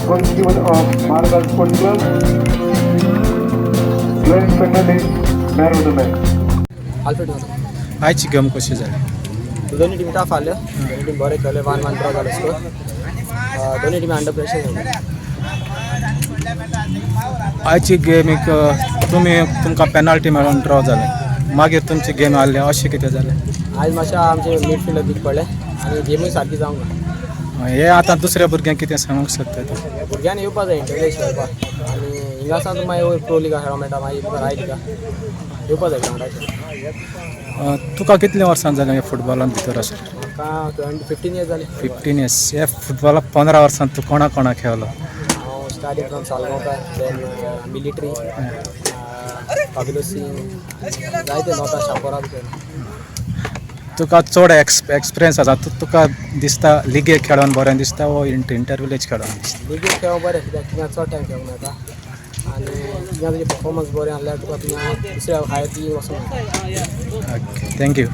Goalkeeper of Margao Sports Club. Glenn Fernandez, man of the match. Alfred माझा. आयची game कशी जाली? दोन्ही टीम टफ आले. दोन्ही टीम बरे खेळले. 1-1 ड्रॉ झालं स्कोर. दोन्ही टीम अंडर प्रेशर झाले. आयची गेमीक तुमी तुमकां पेनल्टी मेळोन ड्रॉ जालें, मागीर तुमची गेम हारली, अशें कितें जालें? आज मातशें आमचे मिडफिल्डर वीक पडले आनी गेमूय सारकी जावंक ना. हे आतां दुसऱ्या भुरग्यांक कितें सांगूंक सोदता तूं? भुरग्यांनी येवपा जाय इंटरव्यू खेळपाक आनी हिंगासान मागीर वयर प्रो लिगा खेळोंक मेळटा. मागीर तुका राय लिगा येवपा जाय ग्रावंडाचेर. तुका कितल्या वर्सां जालें हे फुटबॉलान भितर आसा? म्हाका 15 इयर्स जाले. 15 इयर्स. हे फुटबॉलाक 15 वर्सां तूं कोणा कोणा खेळलो? हांव starting from Salgaocar, then military, Cavelossim, जायते नोता शापोरा बी खेळ्ळा. तुका चड एक्सपिरियन्स आसा. तुका दिसता लिगे खेळोन बरें दिसता वो इंटर विलेज खेळोन दिसता? लिगेक खेळोंक बरें, कित्याक थिंगा चड टायम खेळोंक मेळटा आनी थिंगा तुजें परफॉर्मन्स बरें आहल्यार तुका थिंगा दुसऱ्या हायर ती वचूंक मेळटा. Okay, thank you.